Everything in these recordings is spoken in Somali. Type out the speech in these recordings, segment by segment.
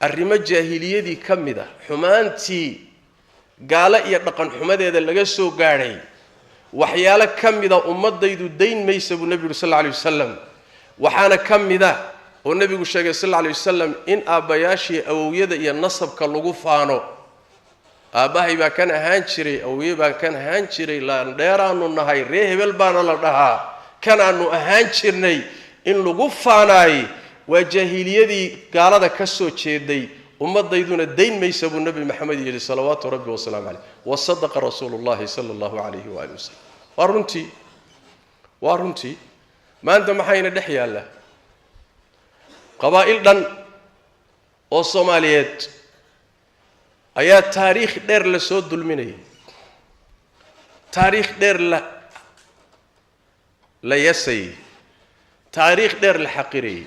Arrimo jaahiliyadii ka mid a, xumaantii gaalo iyo dhaqan xumadeeda laga soo gaadhay, waxyaalo ka mida ummadaydu dayn maysa buu nebigu yuri sal alla alay wasalam. Waxaana ka mida oo nebigu sheegay sal alla alay wasalam in aabbayaashii awowyada iyo nasabka lagu faano. Aabbahay baa kan ahaan jiray, awowye baan kan ahaan jiray, laandheeraanu nahay, ree hebel baana la dhahaa, kanaanu ahaan jirnay, in lagu faanaay waa jaahiliyadii gaalada ka soo jeeday. Ummadayduna dayn maysa buu nebi Maxamed yidhi salawaatu rabbi wasalaamu caleyh. Wasadaqa rasuulu llahi sala allahu calayhi waali wasalam. Waa runtii, waa runtii. Maanta maxayna dhex yaallaa? Qabaa'il dhan oo Soomaaliyeed ayaa taariikh dheer la soo dulminayay, taariikh dheer la yasayay, taariikh dheer la xaqirayay,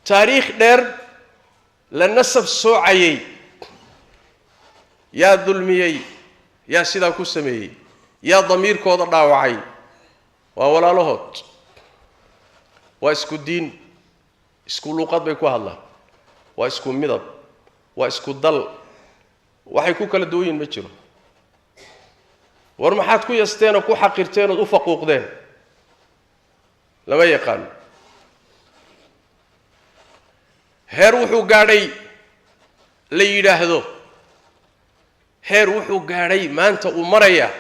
taariikh dheer la nasab soocayay. Yaa dulmiyey? Yaa sidaa ku sameeyey? Yaa damiirkooda dhaawacay? Waa walaalahood, waa isku diin, isku luuqad bay ku hadlaan, waa isku midab, waa isku dal, waxay ku kala duwan yihin ma jiro. War maxaad ku yasteen oo ku xaqirteen ood u faquuqdeen? Lama yaqaano. Heer wuxuu gaadhay la yidhaahdo, heer wuxuu gaadhay maanta uu marayaa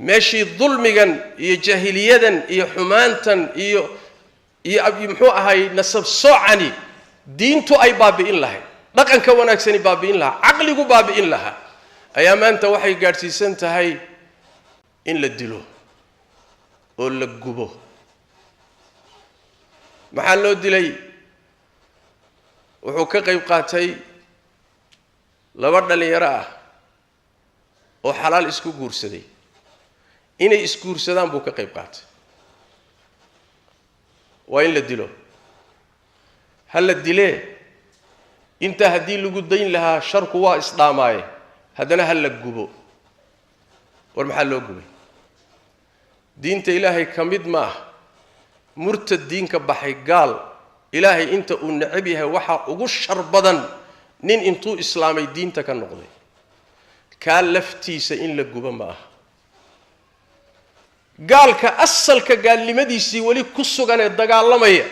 meeshii dulmigan iyo jaahiliyadan iyo xumaantan iyo muxuu ahay nasab soocani diintu ay baabi'in lahayd, dhaqanka wanaagsani baabi'in lahaa, caqligu baabi'in lahaa, ayaa maanta waxay gaadhsiisan tahay in la dilo oo la gubo. Maxaa loo dilay? Wuxuu ka qayb qaatay laba dhallinyaro ah oo xalaal isku guursaday inay isguursadaan buu ka qayb qaatay. Waa in la dilo. Ha la dilee, intaa haddii lagu dayn lahaa sharku waa isdhaamaaye, haddana ha la gubo. War maxaa loo gubay? Diinta Ilaahay ka mid ma ah. Murtad, diinka baxay, gaal, Ilaahay inta uu necab yahay waxaa ugu shar badan nin intuu islaamay diinta ka noqday. Kaa laftiisa in la gubo ma aha. Gaalka asalka gaalnimadiisii weli ku sugan ee dagaalamaya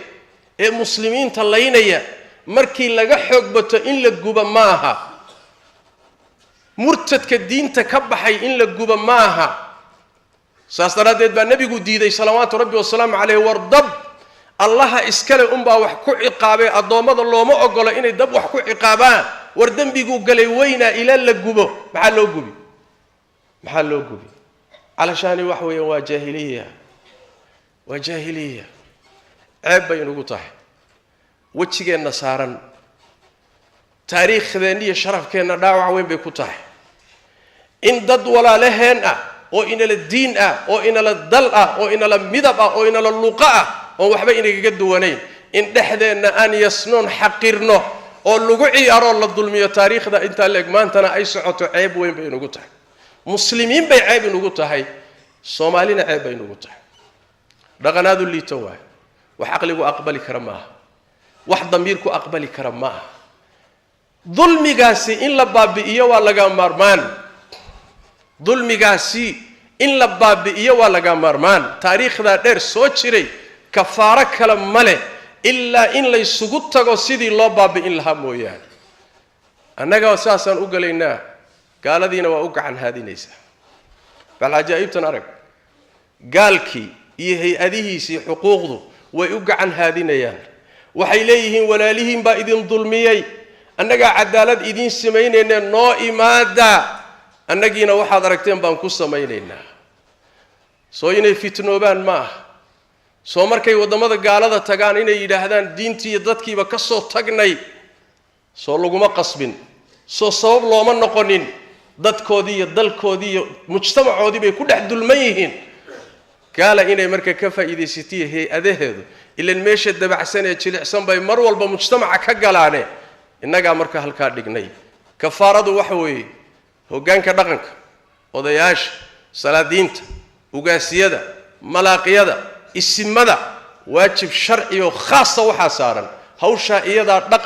ee muslimiinta laynaya markii laga xoog bato in la gubo ma aha. Murtadka diinta ka baxay in la gubo ma aha. Saas daraaddeed baa nebigu diiday salawaatu rabbi wasalaamu caleyh. War dab Allaha iskale unbaa wax ku ciqaabay, addoommada looma ogolo inay dab wax ku ciqaabaan. War dembiguu galay weynaa ilaa la gubo. Maxaa loo gubi? Maxaa loo gubi? Calashaani wax weeyaan waa jaahiliya, waa jaahiliya. Ceeb bay inugu tahay, wejigeenna saaran, taariikhdeenna iyo sharafkeenna dhaawac weyn bay ku tahay in dad walaalaheen ah oo inala diin ah oo inala dal ah oo inala midab ah oo inala luqo ah oon waxba inagaga duwanayn in dhexdeenna aan yasnoon, xaqirno oo lagu ciyaaroo la dulmiyo taariikhda intaa leeg maantana ay socoto. Ceeb weyn bay inugu tahay, muslimiin bay ceeb inugu tahay, Soomaalina ceeb bay inugu tahay. Dhaqanaadu liito waay, wax caqligu aqbali kara maaha, wax damiirku aqbali kara ma aha. Dulmigaasi in la baabi'iyo waa laga maarmaan. Dulmigaasi in la baabi'iyo waa laga maarmaan. Taariikhdaa dheer soo jiray kafaaro kale ma leh ilaa in laysugu tago sidii loo baabi'in lahaa mooyaane. Annaga saasaan u galaynaa, gaaladiina waa u gacan haadinaysaa. Bal cajaa'ibtan arag, gaalkii iyo hay-adihiisii xuquuqdu way u gacan haadinayaan. Waxay leeyihiin walaalihiin baa idin dulmiyey, annagaa cadaalad idiin samaynayne noo imaada, annagiina waxaad aragteen baan ku samaynaynaa. Soo inay fitnoobaan ma aha? Soo markay waddamada gaalada tagaan inay yidhaahdaan diintii iyo dadkiiba ka soo tagnay, soo laguma qasbin? Soo sabab looma noqonin? Dadkoodii iyo dalkoodii iyo mujtamacoodii bay ku dhex dulman yihiin. Gaala inay marka ka faa'iidaysatiyo hay-adaheedu, ilan meesha dabacsan ee jilicsan bay mar walba mujtamaca ka galaane. Innagaa marka halkaa dhignay. Kafaaradu waxa weeye hoggaanka dhaqanka, odayaasha, salaadiinta, ugaasiyada, malaaqiyada, isimada, waajib sharci oo khaasa waxaa saaran hawshaa iyadaa dhaqan.